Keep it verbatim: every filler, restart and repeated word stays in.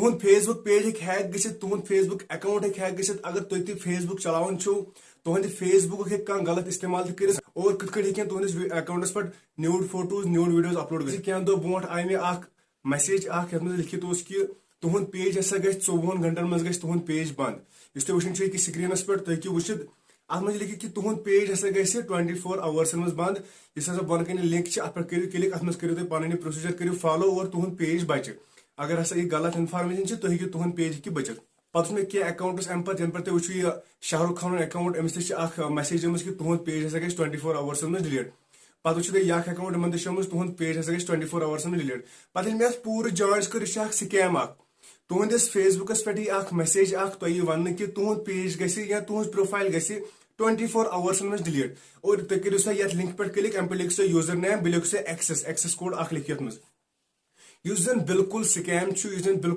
تُہُنٛد Facebook page ہیٚکہِ hack گٔژھِتھ، تُہُنٛد Facebook account ہیٚکہِ hack گٔژھِتھ۔ اگر تُہۍ تہِ Facebook چلاوان چھِو، تُہُنٛدِ Facebook ہُک ہیٚکہِ کانٛہہ غلط استعمال تہِ کٔرِتھ، اور کِتھ کٲٹھۍ ہیٚکن تُہٕنٛدِس account پٮ۪ٹھ nude photos، nude videos upload گٔژھِتھ۔ کینٛہہ دۄہ برونٛٹھ آیہِ مےٚ اکھ message اکھ، یتھ منٛز لیکھِتھ اوس کہِ تُہُنٛد page ہسا گژھِ ژوٚوُہن گھنٹن منٛز گژھِ تُہُنٛد page بنٛد۔ یُس تُہۍ وٕچھان چھِو أکِس screenس پٮ۪ٹھ، تُہۍ ہیٚکِو وٕچھِتھ، اتھ منٛز چھُ لیکھِتھ کہِ تُہُنٛد page ہسا گژھِ twenty four hoursن منٛز بنٛد۔ یُس ہسا بۄنہٕ کنہِ link چھِ، اتھ پٮ۪ٹھ کٔرِو click، اتھ منٛز کٔرِو تُہۍ پنٕنۍ یہِ procedure کٔرِو follow اور تُہُنٛد page بچہِ۔ اگر ہسا یہِ غلط information چھِ، تُہۍ ہیٚکِو تُہُنٛد page ہیٚکہِ بٔچِتھ۔ پتہٕ وٕچھ مےٚ کینٛہہ accountس امہِ پتہٕ، ینہٕ پٮ۪ٹھ تُہۍ وٕچھِو یہِ شاہ رُخ خانُن account، أمِس تہِ چھِ اکھ message آمٕژ کہِ تُہُنٛد page ہسا گژھِ twenty four hoursن منٛز delete۔ پتہٕ وٕچھِو تُہۍ یہِ اکھ account، یِمن تہِ چھِ آمٕژ تُہُنٛد page ہسا گژھِ twenty four hoursن منٛز delete۔ پتہٕ ییٚلہِ مےٚ اتھ پوٗرٕ جانچ کٔر، یہِ چھِ اکھ scam اکھ۔ تُہنٛدِس Facebookس پٮ۪ٹھ یی اکھ message اکھ تۄہہِ یہِ وننہٕ کہِ تُہُنٛد page گژھِ یا تُہٕنٛز profile گژھِ twenty four hoursن منٛز delete۔ اور تُہۍ کٔرِو سا یتھ link پٮ۪ٹھ click، امہِ پتہٕ لیکھِو سا user name، بیٚیہِ لیکھِو سا access، access code اکھ لیکھِو یتھ منٛز۔ یُس زن بالکل scam چھُ، یُس زن بالکل